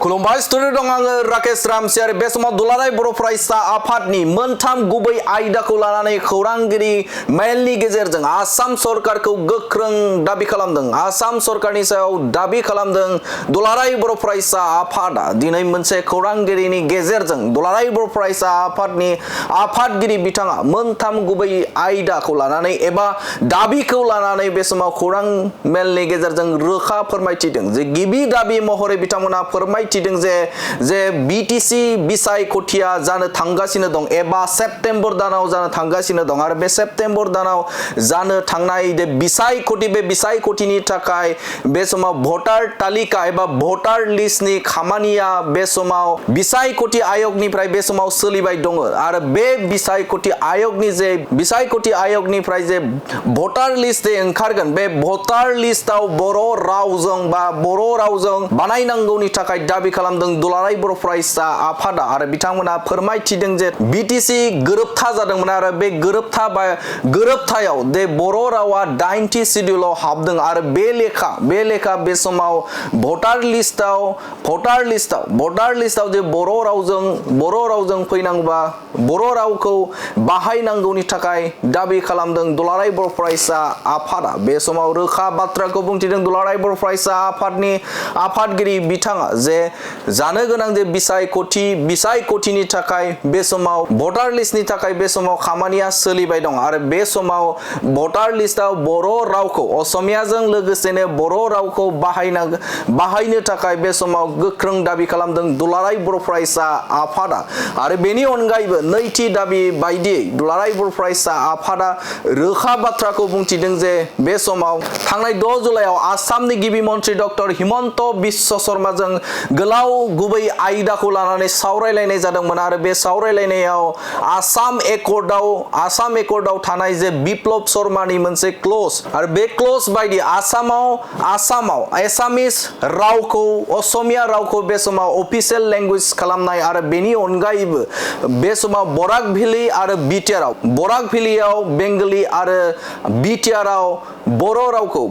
खुलुमबाय स्टुडिअ दं आङो राकेश रामसियारि बे समाव दुलाराय बर' फरायसा आफादनि मोनथाम गुबै आयदाखौ लानानै खौरांगिरि मेलनि गेजेरजों आसाम सरकारखौ गोख्रों दाबि खालामदों। आसाम सरकारनि सायाव दाबि खालामदों दुलाराय बर' फरायसा आफादा। दिनै मोनसे खौरांगिरिनि गेजेरजों दुलाराय बर' फरायसा आफादनि आफादगिरि बिथाङा मोनथाम गुबै आयदाखौ लानानै एबा दाबिखौ लानानै बे समाव खौरां मेलनि गेजेरजों रोखा फोरमायथिदों जे गिबि दाबि महरै बिथांमोना फोरमायथिदों जे बिटिसि बिसायख'थिया जानो थांगासिनो दं एबा सेप्तेम्बर दानाव जानो थांगासिनो दं आरो बे सेप्तेम्बर दानाव जानो थांनाय बे बिसायख'थिनि थाखाय बे समाव भटार तालिका एबा भटार लिस्टनि खामानिया बे समाव बिसायख'थि आयगनिफ्राय बे समाव सोलिबाय दङ आरो बे बिसायख'थि आयगनिफ्राय जे भटार लिस्ट ओंखारगोन बे भटार लिस्टआव बर' रावजों बानायनांगौनि थाखाय दाबि खालामदों दुलाराय बर' फरायसा आफादा आरो बिथांमोना फोरमायथिदों जे बिटिसि गोरोबथा जादोंमोन आरो बे गोरोबथायाव दे बर' रावा 9थि सिडिउलाव हाबदों आरो बे लेखा बे समाव भटार लिस्टआव जे बर' रावजों फैनांगौबा बर' रावखौ बाहायनांगौनि थाखाय दाबि खालामदों दुलाराय बर' फरायसा आफादा। बे समाव रोखा बाथ्राखौ बुंथिदों दुलाराय बर' फरायसा आफादनि आफादगिरि बिथाङा जे जानो गोनां जे बिसायख'थिनि थाखाय बे समाव भटार लिस्टनि थाखाय बे समाव खामानिया सोलिबाय दं आरो बे समाव भटार लिस्टआव बर' रावखौ असमियाजों लोगोसेनो बर' रावखौ बाहायनो थाखाय बे समाव गोख्रों दाबि खालामदों दुलाराय बर' फरायसा आफादा आरो बेनि अनगायैबो नैथि दाबि बायदियै दुलाराय बर' फरायसा आफादा रोखा बाथ्राखौ बुंथिदों जे बे समाव थांनाय 6 जुलाइआव आसामनि गिबि मन्त्रि डक्टर हिमन्त बिश्व शर्माजों गोलाव गुबै आयदाखौ लानानै सावरायलायनाय जादोंमोन आरो बे सावरायलायनायाव आसाम एकर्डआव थानाय जे बिप्लब शर्मानि मोनसे क्लज आरो बे क्लज बायदि आसामाव एसामिस रावखौ असमिया रावखौ बे समाव अफिसियेल लेंगुवेज खालामनाय आरो बेनि अनगायैबो बे समाव बराक भेलि आरो बराक भेलियाव बेंगलि आरो बिटिआरआव बर' रावखौ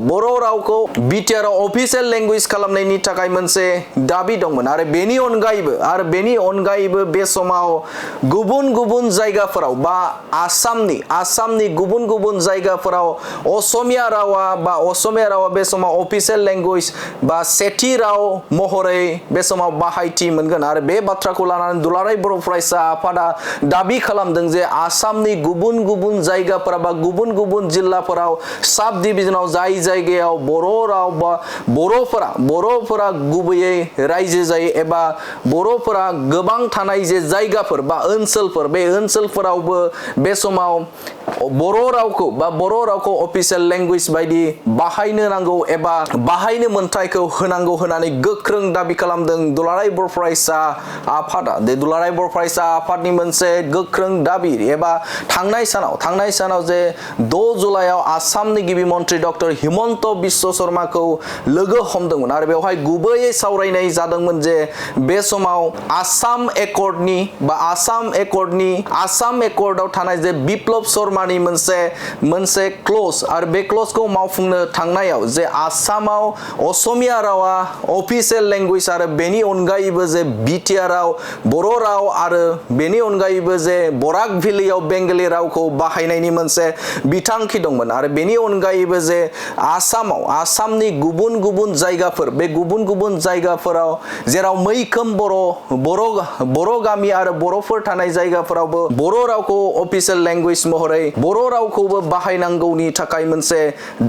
बिटिआरआव अफिसियेल लेंगुवेज खालामनायनि थाखाय मोनसे दाबि दंमोन आरो बेनि अनगायैबो बे समाव गुबुन जायगाफोराव बा आसामनि गुबुन जायगाफोराव असमिया रावा बे समाव अफिसियेल लेंगुवेज बा सेथि राव महरै बे समाव बाहायथि मोनगोन आरो बे बाथ्राखौ लानानै दुलाराय बर' फरायसा आफादा दाबि खालामदों जे आसामनि गुबुन जायगाफोराव बा गुबुन जिल्लाफोराव साब डिभिजनाव जाय जायगायाव बर' राव बा बर'फोरा गुबैयै रायजो जायो एबा बर'फोरा गोबां थानाय जे जायगाफोर बा ओनसोलफोर बे ओनसोलफोरावबो बे समाव बर' रावखौ अफिसियेल लेंगुवेज बायदि बाहायनो नांगौ एबा बाहायनो मोन्थायखौ होनांगौ होननानै गोख्रों दाबि खालामदों दुलाराय बर' फरायसा आफादा। दुलाराय बर' फरायसा आफादनि मोनसे गोख्रों दाबि एबा थांनाय सानाव जे 6 जुलाइआव आसामनि गिबि मन्त्रि डक्टर हिमन्त बिश्व शर्माखौ लोगो हमदोंमोन आरो बेवहाय गुबैयै सावरायनाय जादोंमोन जे बे समाव आसाम एकर्डआव थानाय जे बिप्लब शर्मानि मोनसे क्लज आरो बे क्लजखौ मावफुंनो थांनायाव जे आसामाव असमिया रावा अफिसियेल लेंगुवेज आरो बेनि अनगायैबो जे बिटिआरआव बर' राव आरो बेनि अनगायैबो जे बराक भेलियाव बेंगलि रावखौ बाहायनायनि मोनसे बिथांखि दंमोन आरो बेनि अनगायैबो जे आसामनि गुबुन जायगाफोर बे गुबुन जायगाफोराव जेराव मैखोम बर' गामि आरो बर'फोर थानाय जायगाफोरावबो बर' रावखौ अफिसियेल लेंगुवेज महरै बर' रावखौबो बाहायनांगौनि थाखाय मोनसे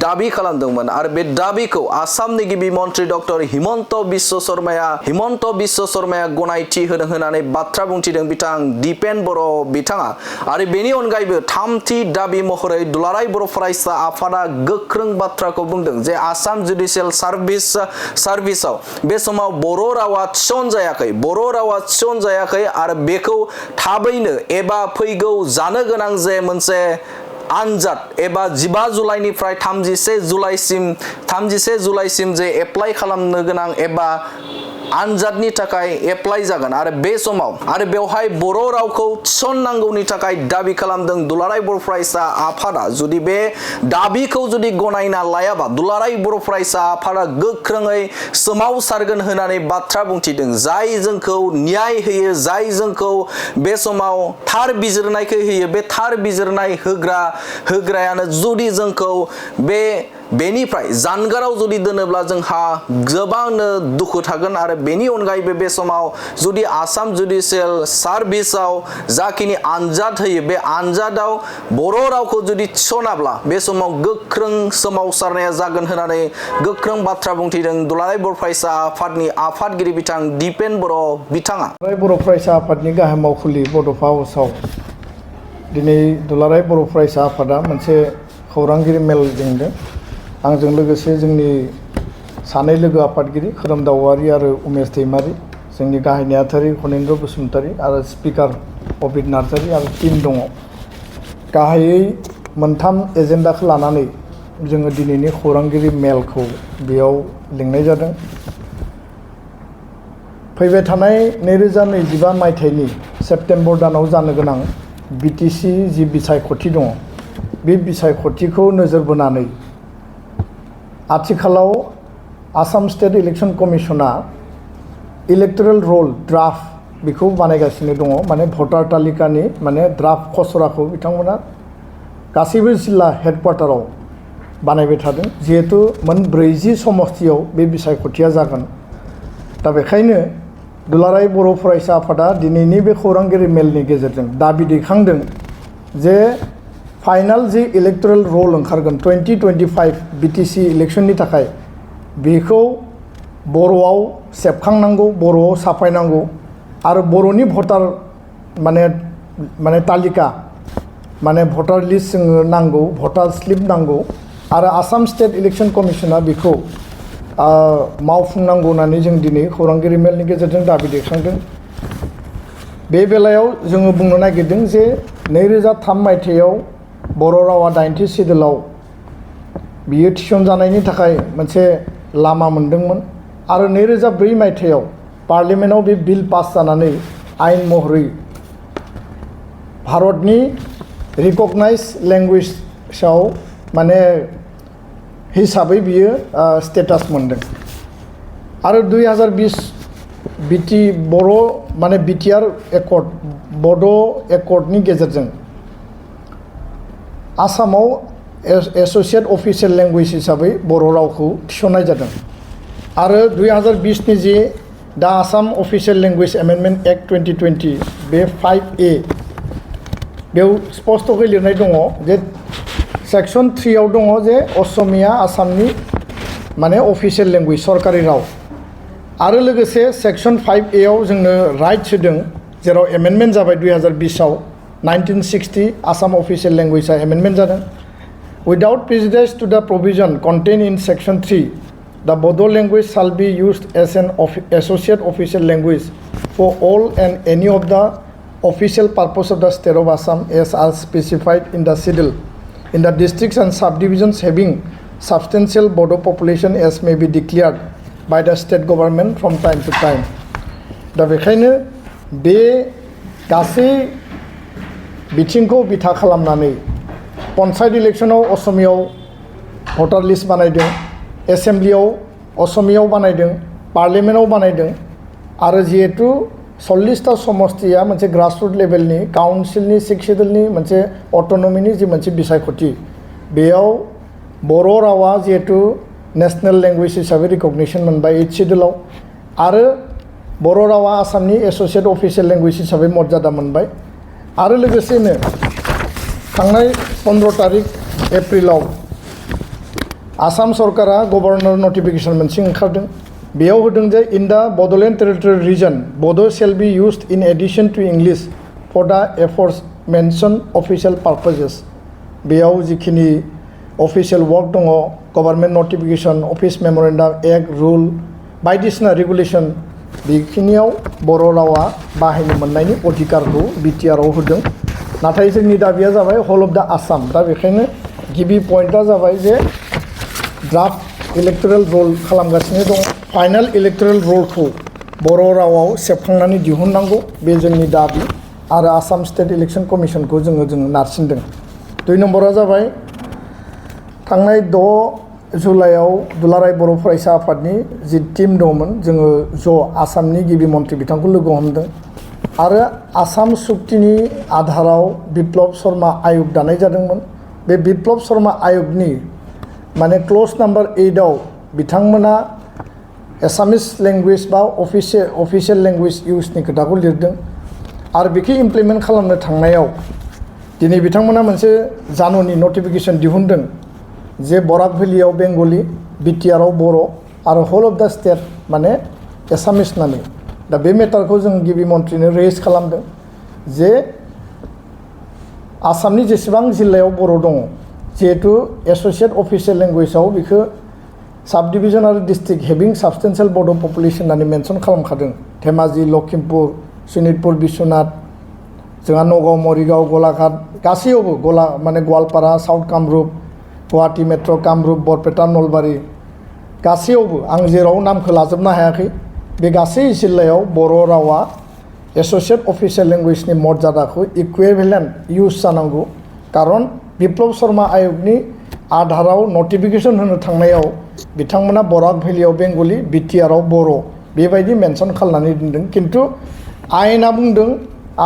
दाबि खालामदोंमोन आरो बे दाबिखौ आसामनि गिबि मन्त्रि डक्टर हिमन्त बिश्व शर्माया गनायथि होदों होननानै बाथ्रा बुंथिदों बिथां दिपेन बर' बिथाङा आरो बेनि अनगायैबो थामथि दाबि महरै दुलाराय बर' फरायसा आफादा गोख्रों बाथ्राखौ बुंदों जे आसाम जुडिशियेल सार्भिसाव बे समाव बर' रावा थिसनजायाखै आरो बेखौ थाबैनो एबा फैगौ जानो गोनां जे मोनसे आनजाद एबा 15 जुलाइनिफ्राय 31 जुलाइसिम जे एप्लाइ खालामनो गोनां एबा आनजादनि थाखाय एप्लाइ जागोन आरो बे समाव आरो बेवहाय बर' रावखौ थिसननांगौनि थाखाय दाबि खालामदों दुलाराय बर' फरायसा आफादा जुदि बे दाबिखौ जुदि गनायना लायाबा दुलाराय बर' फरायसा आफादा गोख्रोङै सोमावसारगोन होननानै बाथ्रा बुंथिदों जाय जोंखौ न्याय होयो जाय जोंखौ बे समाव थार बिजिरनायखौ होयो बे थार बिजिरनाय होग्रायानो जुदि जोंखौ बेनिफ्राय जानगाराव जुदि दोनोब्ला जोंहा गोबांनो दुखु थागोन आरो बेनि अनगायैबो बे समाव जुदि आसाम जुडिशियेल सार्भिसाव जाखिनि आनजाद होयो बे आनजादाव बर' रावखौ जुदि थिसनाब्ला बे समाव गोख्रों सोमावसारनाया जागोन होननानै गोख्रों बाथ्रा बुंथिदों दुलाराय बर' फरायसा आफादनि आफादगिरि बिथां दिपेन बर' बिथाङा। दुलाराय बर' फरायसा आफादनि गाहाय मावखुलि बड'फा हाउसाव दिनै दुलाराय बर' फरायसा आफादा मोनसे खौरांगिरि मेल लिंदों। आंजों लोगोसे जोंनि सानै लोगो आफादगिरि खोरोम दाउवारि आरो उमेश दैमारि, जोंनि गाहाय नेहाथारि खनेन्द्र बसुमतारी आरो स्पिकार अबित नार्जारी आरो टीम दङ। गाहायै मोनथाम एजेन्डाखौ लानानै जोङो दिनैनि खौरांगिरि मेलखौ बेयाव लिंनाय जादों। फैबाय थानाय 2025 मायथाइनि सेप्तेम्बर दानाव जानो गोनां बिटिसि जि बिसायख'थि दङ बे बिसायख'थिखौ नोजोर बोनानै आथिखालाव आसाम स्टेट इलेक्शन कमिशना इलेक्टोरेल रोल ड्राफ्ट बेखौ बानायगासिनो दङ। माने भटार तालिकानि माने ड्राफ्ट खसराखौ बिथांमोना गासैबो जिल्ला हेडक्वार्टाराव बानायबाय थादों। जिहेतु मोन 40 समस्तियाव बे बिसायख'थिया जागोन। दा बेखायनो दुलाराय बर' फरायसा आफादा दिनैनि बे खौरांगिरि मेलनि गेजेरजों दाबि दैखांदों जे फाइनाल जि इलेक्टोरेल रोल ओंखारगोन 2025 बिटिसि इलेक्शननि थाखाय बेखौ बर'आव सेबखांनांगौ, बर'आव साफायनांगौ आरो बर'नि भटार माने तालिका माने भटार लिस्ट जोङो नांगौ, भटार स्लिप नांगौ आरो आसाम स्टेट इलेक्शन कमिशना बेखौ मावफुंनांगौ होननानै जों दिनै खौरांगिरि मेलनि गेजेरजों दाबि दैखांदों। बे बेलायाव जोङो बुंनो नागिरदों जे 2003 मायथाइयाव बर' रावा 80 सिडुलाव बियो थिसनजानायनि थाखाय मोनसे लामा मोनदोंमोन आरो 2004 मायथाइयाव पार्लियामेन्टआव बे बिल पास जानानै आयेन महरै भारतनि रिकगनाइज लेंगुवेजआव माने हिसाबै बियो स्टेटास मोनदों आरो 2020 बर' माने बिटिआर एकर्ड बड' एकर्डनि गेजेरजों आसामाव एसोसिएट अफिसियेल लेंगुवेज हिसाबै बर' रावखौ थिसननाय जादों आरो 2020 नि जे दा Assam official language amendment act 2020 बे 5A बेयाव स्पष्टयै लिरनाय दङ जे सेक्सन 3 आव दङ जे असमिया आसामनि माने अफिसियेल लेंगुवेज सरकारि राव आरो लोगोसे सेक्सन 5A आव जोंनो राइट्स होदों जेराव एमेन्डमेन्ट जाबाय 2020 आव 1960 आसाम अफिसियेल लेंगुवेजआ एमेन्डमेन्ट जादों। Without prejudice to the provision contained in section 3, the Bodo language shall be used as an associate official language for all and any of the official purpose of the state of Assam as are specified in the schedule in the districts and subdivisions having substantial Bodo population as may be declared by the state government from time to time. दा बेखायनो बे गासै बिथिंखौ बिथा खालामनानै पन्चायत इलेक्शनाव असमियाव भटार list बानायदों, एसेम्ब्लियाव असमियाव बानायदों, पार्लियामेन्टआव बानायदों आरो जिहेतु 40टा समस्तिया मोनसे ग्रासरुट लेभेलनि काउन्सिलनि 6 सिडुलनि मोनसे अट'नमिनि जि मोनसे बिसायख'थि बेयाव बर' रावा जिहेतु नेशनेल लेंगुवेज हिसाबै रिकगनिसन मोनबाय 8 सिडुलाव आरो बर' रावा आसामनि एसोसिएट अफिसियेल लेंगुवेज हिसाबै मर्यादा मोनबाय आरो लोगोसेनो थांनाय 15 तारिख एप्रिलाव आसाम सरकारा गभर्नर नटिफिकेशन मोनसे ओंखारदों। बेयाव होदों जे in the Bodoland territorial region Bodo' shall be used in addition to English for the aforementioned official purposes. बेयाव जिखिनि अफिशियल वर्क दङ government notification, office memorandum, act, rule बायदिसिना रेगुलेशन बेखिनियाव बर' रावा बाहायनो मोननायनि अधिकारखौ बिटिआरआव होदों। नाथाय जोंनि दाबिया जाबाय हल अफ द आसाम। दा बेखायनो गिबि पइन्टआ जाबाय जे ड्राफ्ट इलेक्टोरेल रोल खालामगासिनो दं। फाइनाल इलेक्टोरेल रोलखौ बर' रावाव सेबखांनानै दिहुननांगौ बे जोंनि दाबि आरो आसाम स्टेट इलेक्शन कमिशनखौ जोङो नारसिनदों 2 नम्बरा जाबाय थांनाय 6 जुलाइआव दुलाराय बर' फरायसा आफादनि जि टीम दंमोन जोङो आसामनि गिबि मन्थ्रि बिथांखौ लोगो हमदों आरो आसाम सुक्तिनि आधाराव बिप्लब शर्मा आयोग दानाय जादोंमोन बे बिप्लब शर्मा आयोगनि माने क्ल'ज नाम्बार 8 आव बिथांमोना एसामिस लेंगुवेज बा अफिसियेल लेंगुवेज इउजनि खोथाखौ लिरदों आरो बेखौ इमप्लिमेन्ट खालामनो थांनायाव दिनै बिथांमोना मोनसे जानुनि नटिफिकेशन दिहुनदों जे बराक भेलियाव बेंगलि बिटिआरआव बर' आरो होल अफ द स्टेट माने एसामिस होननानै दा बे मेटारखौ जों गिबि मन्थ्रिनो रेज खालामदों जे आसामनि जेसेबां जिल्लायाव बर' दङ जिहेतु एस'सिएट अफिसियेल लेंगुवेजाव बेखौ साब डिभिजन आरो डिस्ट्रिक्ट हेभिं साबस्टेन्सियेल बड' पपुलेशन होननानै मेनसन खालामखादों धेमाजि लखिमपुर शनितपुर बिश्वनाथ जोंहा नगाव मरिगाव गलाघाट गासैयावबो माने गवालपारा साउथ कामरुप गुवाहाटी मेट्र' कामरुप बरपेटा नलबारि गासैयावबो आं जेराव नामखौ लाजोबनो हायाखै बे गासै जिल्लायाव बर' रावा एस'सिएट अफिसियेल लेंगुवेजनि मर्यादाखौ इकुइभेलेन्ट इउज जानांगौ कारन बिप्लब शर्मा आयोगनि आधाराव नटिफिकेशन होनो थांनायाव बिथांमोना बराक भेलियाव बेंगलि बिटिआरआव बर' बेबायदि मेनसन खालामनानै दोनदों किन्तु आयेना बुंदों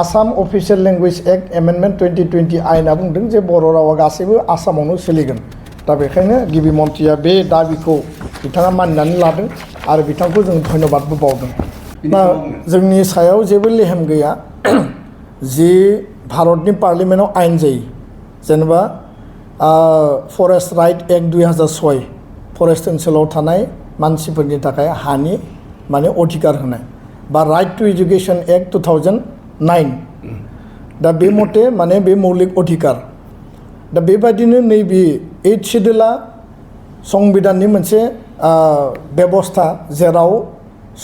Assam official language act amendment 2020 आयेना बुंदों जे बर' रावा गासैबो आसामावनो सोलिगोन दा बेखायनो गिबि मन्थ्रिया बे दाबिखौ बिथाङा मानिनानै लादों आरो बिथांखौ जों धन्यबादबो बावदों दा जोंनि सायाव जेबो लेहेम गैया जि भारतनि पार्लियामेन्टआव आयेन जायो जेनेबा फरेस्ट राइट एक्ट 2006 फरेस्ट ओनसोलाव थानाय मानसिफोरनि थाखाय हानि माने अधिकार होनाय बा राइट टु एजुकेशन एक्ट 2009 दा बे मते माने बे मौलिक अधिकार दा बेबायदिनो नैबे 8 सिडुला संबिधाननि मोनसे बेबस्था जेराव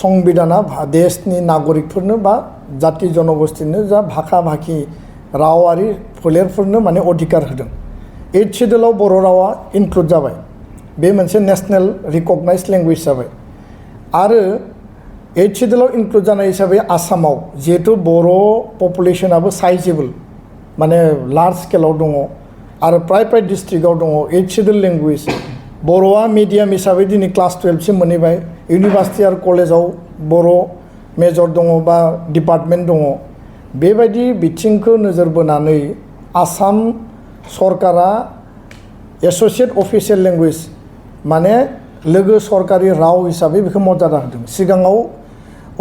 संबिधाना देशनि नागरिकफोरनो बा जाति जनगोष्ठीनो जा भाखा भाखि रावारि फोलेरफोरनो माने अधिकार होदों 8 सिडुलाव बर' रावा इनक्लुड जाबाय बे मोनसे नेशनेल रिकगनाइज लेंगुवेज जाबाय आरो 8 सिडुलाव इनक्लुड जानाय हिसाबै आसामाव जिहेतु बर' पपुलेशनाबो साइजेबल माने लार्ज स्केलाव दङ आरो प्राय डिस्ट्रिक्टआव दङ 8 सिडुल लेंगुवेज बर'आ मिडियाम हिसाबै दिनै क्लास 12 सिम मोनहैबाय इउनिभार्सिटि आरो कलेजाव बर' मेजर दङ बा डिपार्टमेन्ट दङ बेबायदि बिथिंखौ नोजोर बोनानै आसाम सरकारा एस'सिएट अफिसियेल लेंगुवेज माने लोगो सरकारि राव हिसाबै बेखौ मर्यादा होदों सिगाङाव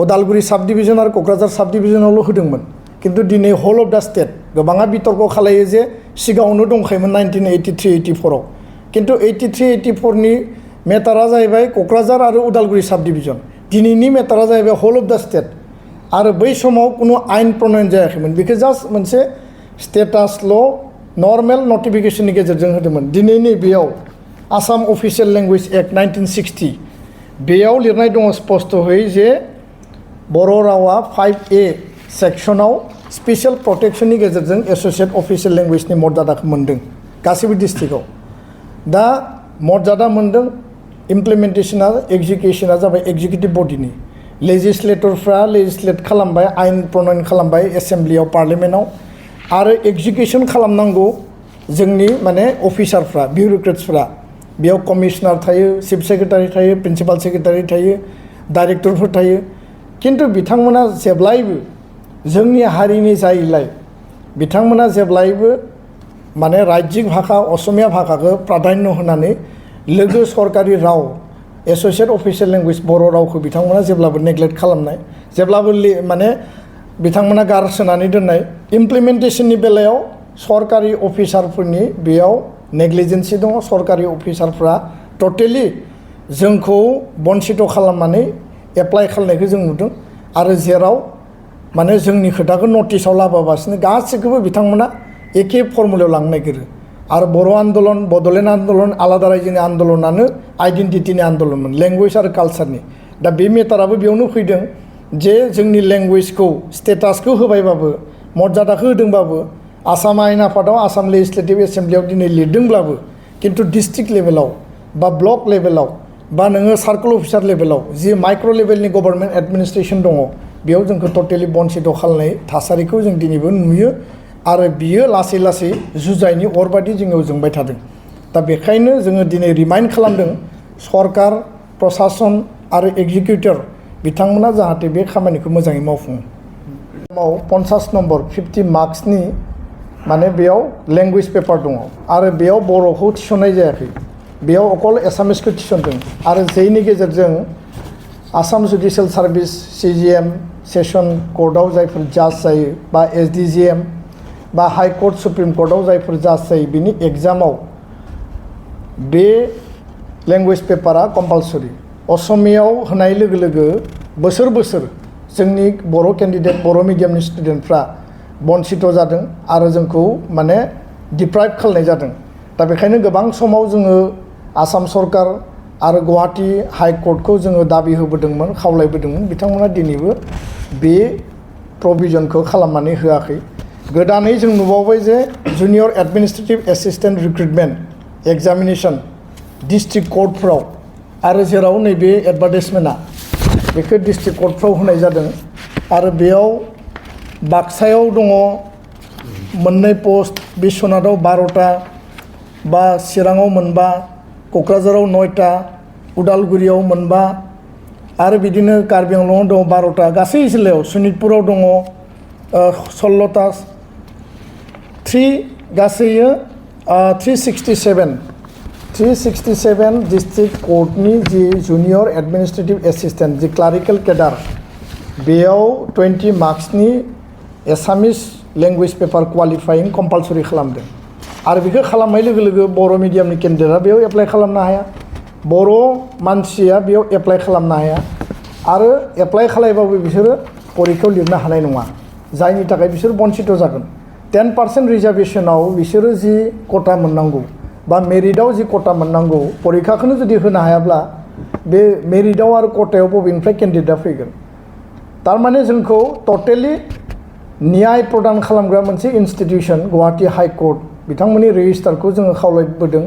उदालगुरि साब डिभिजन आरो क'क्राझार साब डिभिजनावल' होदोंमोन किन्तु दिनै होल अफ द स्टेट गोबाङा बितर्क खालायो जे सिगाङावनो दंखायोमोन 1983-84 आव किन्तु 83-84 नि मेटारा जाहैबाय क'क्राझार आरो उदालगुरि साब डिभिजन दिनैनि मेटारा जाहैबाय होल अफ द स्टेट आरो बै समाव कुनु आयेन प्रनयन जायाखैमोन बेखौ जास्ट मोनसे स्टेटासल' नर्मेल नटिफिकेशननि गेजेरजों होदोंमोन दिनैनि बेयाव आसाम अफिसियेल लेंगुवेज एक्ट 1960 बेयाव लिरनाय दङ स्पष्टयै जे बर' रावा 5A सेक्सनाव स्पेसियेल प्रटेक्शननि गेजेरजों एस'सिएट अफिसियेल लेंगुवेजनि मर्यादाखौ मोन्दों गासैबो डिस्ट्रिक्टआव दा मर्यादा मोन्दों इमप्लिमेन्टेशना एक्जिकिउशना जाबाय एक्जिकिउटिभ बडिनि लेजिस्लेटरफ्रा लेजिस्लेट खालामबाय आयेन प्रनयन खालामबाय एसेम्ब्लियाव पार्लियामेन्टआव आरो एक्जिकिउशन खालामनांगौ जोंनि माने अफिसारफ्रा बिउरोक्रेट्सफ्रा बेयाव कमिशनार थायो चिफ सेक्रेटारि थायो प्रिन्सिपाल सेक्रेटारि थायो डाइरेक्टरफोर थायो किन्तु बिथांमोना जेब्लायबो जोंनि हारिनि जायैलाय बिथांमोना जेब्लायबो माने रायजिक भाषा असमिया भाषाखौ प्राधान्य होनानै लोगो सरकारि राव एस'सिएट अफिसियेल लेंगुवेज बर' रावखौ बिथांमोना जेब्लाबो नेग्लेक्ट खालामनाय जेब्लाबो माने बिथांमोना गारसोनानै दोननाय इमप्लिमेन्टेशननि बेलायाव सरकारि अफिसारफोरनि बेयाव नेग्लिजेन्सि दङ सरकारि अफिसारफ्रा टटेलि जोंखौ बन्सित खालामनानै एप्लाइ खालामनायखौ जों नुदों आरो जेराव माने जोंनि खोथाखौ नटिसाव लाबोगासिनो गासैखौबो बिथांमोना एखे फर्मुलायाव लांनो नागिरो आरो बर' आन्दलन बड'लेण्ड आन्दलन आलादा रायजोनि आन्दलनानो आइडेन्टिटिनि आन्दलनमोन लेंगुवेज आरो कालचारनि दा बे मेटाराबो बेयावनो फैदों जे जोंनि लेंगुवेजखौ स्टेटासखौ होबायबाबो मर्यादाखौ होदोंबाबो आसाम आयेन आफादाव आसाम लेजिस्लेटिभ एसेम्ब्लियाव दिनै लिरदोंब्लाबो किन्तु डिस्ट्रिक्ट लेभेलाव बा ब्लक लेभेलाव बा नोङो सार्कल अफिसार लेभेलाव जि माइक्र' लेभेलनि गभर्नमेन्ट एडमिनिस्ट्रेसन दङ बेयाव जोंखौ टटेलि बनसिद खालामनाय थासारिखौ जों दिनैबो नुयो आरो बियो लासै लासै जुजाइनि अर बायदि जोंनाव जोंबाय थादों दा बेखायनो जोङो दिनै रिमाइन्ड खालामदों सरकार प्रशासन आरो एग्जिकिउटिभ बिथांमोना जाहाथे बे खामानिखौ मोजाङै मावफुङो 50 नम्बर 50 मार्क्सनि माने बेयाव लेंगुवेज पेपार दङ आरो बेयाव बर'खौ थिसननाय जायाखै बेयाव अकल एसामिसखौ थिसनदों आरो जेनि गेजेरजों Assam judicial service CJM session कर्टआव जायफोर जाज जायो बा SDGM बा हाइ कर्ट सुप्रिम कर्टआव जायफोर जाज जायो बिनि एग्जामाव बे लेंगुवेज पेपारा कम्पालसरि असमियाव होनाय लोगो लोगो बोसोर बोसोर जोंनि बर' केन्डिडेट बर' मिडियामनि स्टुडेन्टफ्रा बन्सित जादों आरो जोंखौ माने डिप्राइभ खालामनाय जादों दा बेखायनो गोबां समाव जोङो आसाम सरकार आरो गुवाहाटी हाइ कर्टखौ जोङो दाबि होबोदोंमोन खावलायबोदोंमोन बिथांमोना दिनैबो बे प्रभिजनखौ खालामनानै होआखै गोदानै जों नुबावबाय जे junior administrative assistant recruitment examination district कर्टफ्राव आरो जेराव नैबे एडभार्टाइजमेन्टआ बेखौ डिस्ट्रिक्ट कर्टफ्राव होनाय जादों आरो बेयाव बाक्सायाव दङ मोननै पोस्ट बिश्वनाथाव 12टा बा चिराङाव मोनबा क'क्राझाराव 9टा उदालगुरियाव मोनबा आरो बिदिनो कार्बि आंलंआव दङ 12टा गासै जिल्लायाव सनितपुराव दङ 16टा 367 डिस्ट्रिक्ट कर्टनि जि जुनियर एडमिनिस्ट्रेटिभ एसिस्टेन्ट जि क्लारिकेल केडार बेयाव 20 मार्क्सनि एसामिस लेंगुवेज पेपार क्वालिफाइं कम्पालसरि खालामदों आरो बेखौ खालामनाय लोगो लोगो बर' मिडियामनि केन्डिडेटआ बेयाव एप्लाइ खालामनो हाया बर' मानसिया बेयाव एप्लाइ खालामनो हाया आरो एप्लाइ खालामबाबो बिसोरो परिखायाव लिरनो हानाय नङा जायनि थाखाय बिसोर बन्सित जागोन 10% रिजार्भेसनाव बिसोरो जि कटा मोननांगौ बा मेरिटआव जि कटा मोननांगौ परिखाखौनो जुदि होनो हायाब्ला बे मेरिटआव आरो कटायाव बबेनिफ्राय केन्डिडेटआ फैगोन थारमाने जोंखौ टटेलि न्याय प्रदान खालामग्रा मोनसे इन्स्टिटिउसन गुवाहाटी हाइ कर्ट बिथांमोननि रेजिस्टारखौ जोङो खावलायबोदों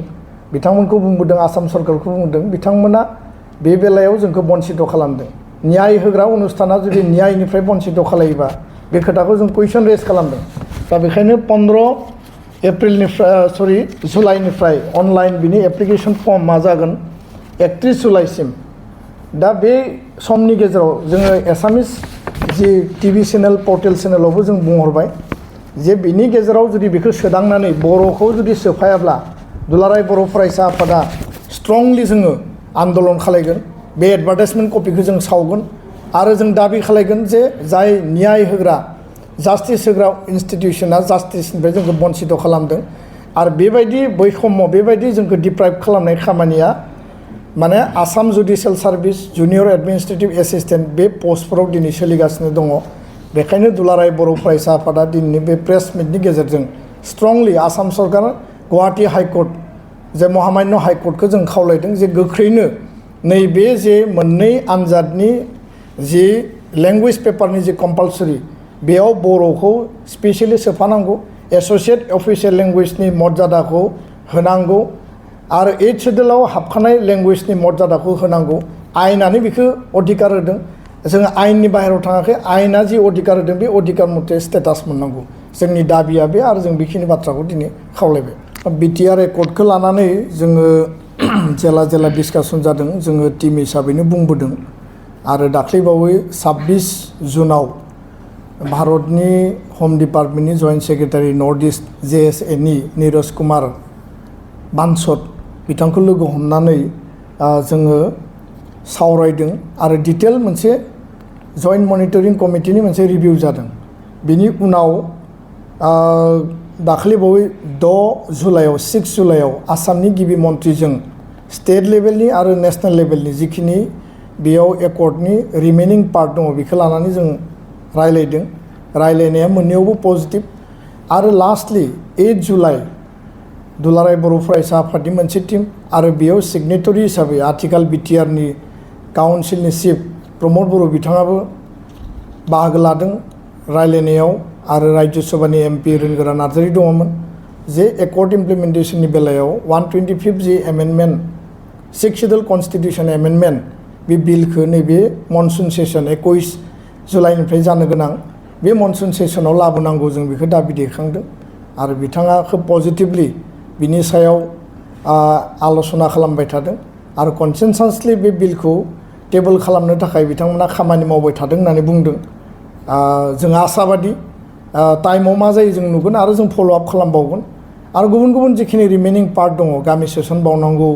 बिथांमोनखौ बुंबोदों आसाम सरकारखौ बुंदों बिथांमोना बे बेलायाव जोंखौ बन्सित खालामदों न्याय होग्रा अनुस्थाना जुदि न्यायनिफ्राय बन्सित खालायोबा बे खोथाखौ जों कुइसन रेज खालामदों दा बेखायनो 15 जुलाइनिफ्राय अनलाइन बिनि एप्लिकेसन फर्म मा जागोन 31 जुलाइसिम दा बे समनि गेजेराव जोङो एसामिस जि टिभि चेनेल पर्टेल चेनेलावबो जों बुंहरबाय जे बिनि गेजेराव जुदि बेखौ सोदांनानै बर'खौ जुदि सोफायाब्ला दुलाराय बर' फरायसा आफादा स्ट्रंलि जोङो आन्दलन खालायगोन बे एडभार्टाइजमेन्ट कपिखौ जों सावगोन आरो जों दाबि खालायगोन जे जाय न्याय होग्रा जास्टिस होग्रा इन्स्टिटिउसना जास्टिसनिफ्राय जोंखौ बन्सित खालामदों आरो बेबायदि बै समाव बेबायदि जोंखौ डिप्राइभ खालामनाय खामानिया माने Assam judicial service junior administrative assistant बे पस्टफोराव दिनै सोलिगासिनो दङ बेखायनो दुलाराय बर' फरायसा आफादा दिनैनि बे प्रेस मिटनि गेजेरजों स्ट्रंलि आसाम सरकार गुवाहाटी हाइकर्ट जे महामान्य हाइकर्टखौ जों खावलायदों जे गोख्रैनो नैबे जे मोननै आनजादनि जि लेंगुवेज पेपारनि जे कम्पालसरि बेयाव बर'खौ स्पेसियेलि सोफानांगौ एस'सियेट अफिसियेल लेंगुवेजनि मर्यादाखौ होनांगौ आरो 8 शेड्युलाव हाबखानाय लेंगुवेजनि मर्यादाखौ होनांगौ आयेनानो बेखौ अधिकार होदों जोङो आयेननि बाहेरायाव थाङाखै आयेना जि अधिकार होदों बे अधिकार मथे स्टेटास मोननांगौ जोंनि दाबिया बे आरो जों बेखिनि बाथ्राखौ दिनै खावलायबाय बिटिआर एकर्डखौ लानानै जोङो जेला डिसकासन जादों जोङो टिम हिसाबैनो बुंबोदों आरो दाख्लैबावै 26 जुनाव भारतनि हम डिपार्टमेन्टनि जइन्ट सेक्रेटारि नर्थ इस्ट JSAनि निरज कुमार बानसत बिथांखौ लोगो हमनानै जोङो सावरायदों आरो डिटेल मोनसे जइन्ट मनिटरिं कमिटिनि मोनसे रिभिउ जादों बिनि उनाव दाख्लैबावै 6 जुलाइयाव आसामनि गिबि मन्थ्रिजों स्टेट लेभेलनि आरो नेशनेल लेभेलनि जिखिनि बेयाव एकर्डनि रिमेनिं पार्ट दङ बेखौ लानानै जों रायलायदों रायलायनाया मोननैयावबो पजिटिभ आरो लास्टलि 8 जुलाइ दुलाराय बर' फरायसा आफादनि मोनसे टिम आरो बेयाव सिगनेटरि हिसाबै आथिखाल बिटिआरनि काउन्सिलनि चिफ प्रमद बर' बिथाङाबो बाहागो लादों रायलायनायाव आरो राज्य सभानि MP रोनगोरा नार्जारी दङमोन जे एकर्ड इमप्लिमेन्टेसननि बेलायाव 125 जि एमेन्डमेन्ट 6 शेड्यूल कन्स्टिट्यूशन एमेन्डमेन्ट बे बिलखौ नैबे मनसुन सेसन 21 जुलाइनिफ्राय जानो गोनां बे मनसुन सेसनाव लाबोनांगौ जों बेखौ दाबि दैखांदों आरो बिथाङा खोब पजिटिभलि बिनि सायाव आलोचना खालामबाय थादों आरो कनसेनसासलि बे बिलखौ टेबल खालामनो थाखाय बिथांमोना खामानि मावबाय थादों होननानै बुंदों जों आसाबादि टाइमाव मा जायो जों नुगोन आरो जों फल' आप खालामबावगोन आरो गुबुन गुबुन जिखिनि रिमेनिं पार्ट दङ गामि सेसन बावनांगौ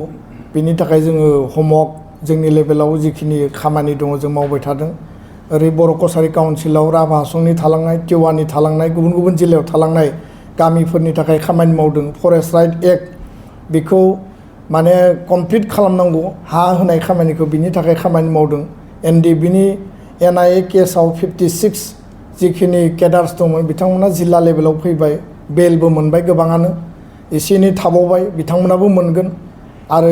बिनि थाखाय जोङो हमवर्क जोंनि लेभेलाव जिखिनि खामानि दङ जों मावबाय थादों ओरै बर' कसारि काउन्सिलाव राभा हासंनि थालांनाय टिवानि थालांनाय गुबुन गुबुन जिल्लायाव थालांनाय गामिफोरनि थाखाय खामानि मावदों फरेस्ट राइट एक्ट बेखौ माने कमप्लिट खालामनांगौ हा होनाय खामानिखौ बिनि थाखाय खामानि मावदों एनडिबिनि एनआइए केसआव 56 जिखिनि केडार्स दंमोन बिथांमोना जिल्ला लेभेलाव फैबाय बेलबो मोनबाय गोबाङानो एसे एनै थाबावबाय बिथांमोनाबो मोनगोन आरो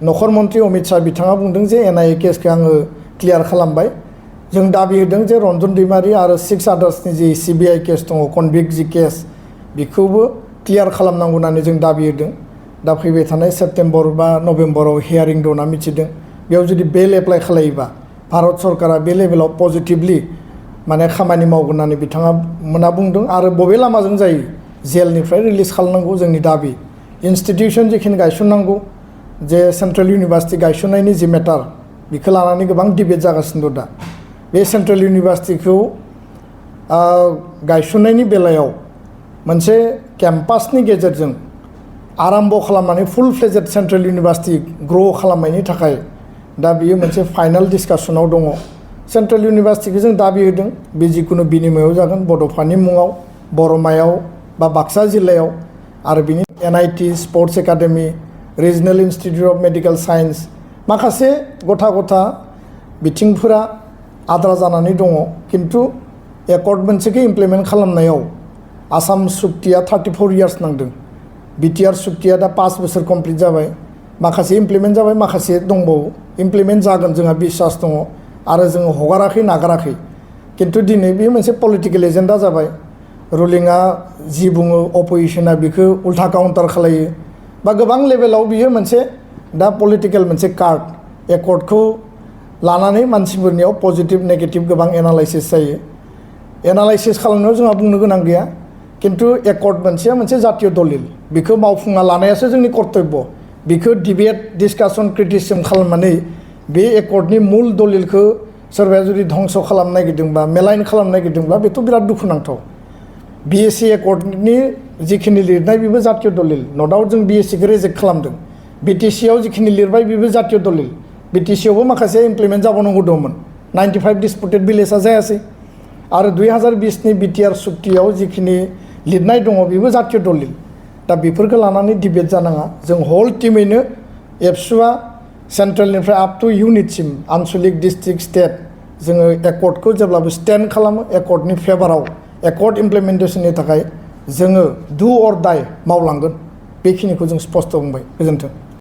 नखर मन्त्रि अमित शाह बिथाङा बुंदों जे एनआइए केसखौ आङो क्लियार खालामबाय जों दाबि होदों जे रन्जन दैमारि आरो 6 आदार्सनि जि सिबिआइ केस दङ कनभिक्ट जि केस बेखौबो क्लियार खालामनांगौ होननानै जों दाबि होदों दा फैबाय थानाय सेप्तेम्बर बा नभेम्बराव हियारिं दंना मिथिदों बेयाव जुदि बेल एप्लाइ खालायोबा भारत सरकारा बे लेभेलाव पजिटिभलि माने खामानि मावगोन होननानै बिथाङा मोना बुंदों आरो बबे लामाजों जायो जेलनिफ्राय रिलिज खालामनांगौ जोंनि दाबि इनस्टिटिउसन जिखिनि गायसननांगौ जे सेन्ट्रेल इउनिभार्सिटि गायसननायनि जि मेटार बेखौ लानानै गोबां डिबेट जागासिनो दं दा बे सेन्ट्रेल इउनिभार्सिटिखौ गायसननायनि बेलायाव मोनसे केम्पासनि गेजेरजों आराम्भ खालामनानै फुल फ्लेजेड सेन्ट्रेल इउनिभार्सिटि ग्र' खालामनायनि थाखाय दा बियो मोनसे फाइनाल डिसकासनाव दङ सेन्ट्रेल इउनिभार्सिटिखौ जों दाबि होदों बे जिखुनु बिनिमयाव जागोन बड'फानि मुङाव बरमायाव बा बाक्सा जिल्लायाव आरो बिनि NIT sports academy regional institute of medical science माखासे गथा गथा बिथिंफोरा आद्रा जानानै दङ खिन्थु एकर्ड मोनसेखौ इमप्लिमेन्ट खालामनायाव आसाम सुक्तिया 34 इयार्स नांदों बिटिआर सुक्तिया दा 5 बोसोर कमप्लिट जाबाय माखासे इमप्लिमेन्ट जाबाय माखासे दंबावो इमप्लिमेन्ट जागोन जोंहा बिश्वास दङ आरो जोङो हगाराखै नागाराखै खिन्थु दिनै बे मोनसे पलिटिकेल एजेन्डा जाबाय रुलिंआ जि बुङो अपोजिशना बेखौ उल्था काउन्टार खालायो बा गोबां लेभेलाव बियो मोनसे दा पलिटिकेल मोनसे कार्ड एकर्डखौ लानानै मानसिफोरनियाव पजिटिभ नेगेटिभ गोबां एनालाइसिस जायो एनालाइसिस खालामनायाव जोंहा बुंनो गोनां गैया खिन्थु एकर्ड मोनसेया मोनसे जातीय दलिल बेखौ मावफुंना लानायासो जोंनि कर्तब्य बेखौ डिबेट डिसकासन क्रिटिसिजम खालामनानै बे एकर्डनि मुल दलिलखौ सोरबाया जुदि धंस खालामनो नागिरदोंबा मेलाइन खालामनो नागिरदोंब्ला बेथ' बिराद दुखुनांथाव बिएससि एकर्डनि जिखिनि लिरनाय बेबो जातीय दलिल न'डाउट जों बिएससिखौ रिजेक्ट खालामदों बिटिसिआव जिखिनि लिरबाय बेबो जातीय दलिल बिटिसिआवबो माखासे इमप्लिमेन्ट जाबावनांगौ दंमोन 95 डिसपुटेड भिलेजआ जायासै आरो 2020नि बिटिआर सुक्तियाव जिखिनि लिरनाय दङ बेबो जातीय दलिल दा बेफोरखौ लानानै डिबेट जानाङा जों हल टिमैनो एबसुआ सेन्ट्रेलनिफ्राय आप टु इउनिटसिम आनसलिक डिस्ट्रिक्ट स्टेट जोङो एकर्डखौ जेब्लाबो स्टेन्ड खालामो एकर्डनि फेभाराव एकर्ड इमप्लिमेन्टेसननि थाखाय जोङो डु अर डाइ मावलांगोन बेखिनिखौ जों स्पष्ट बुंबाय गोजोन्थों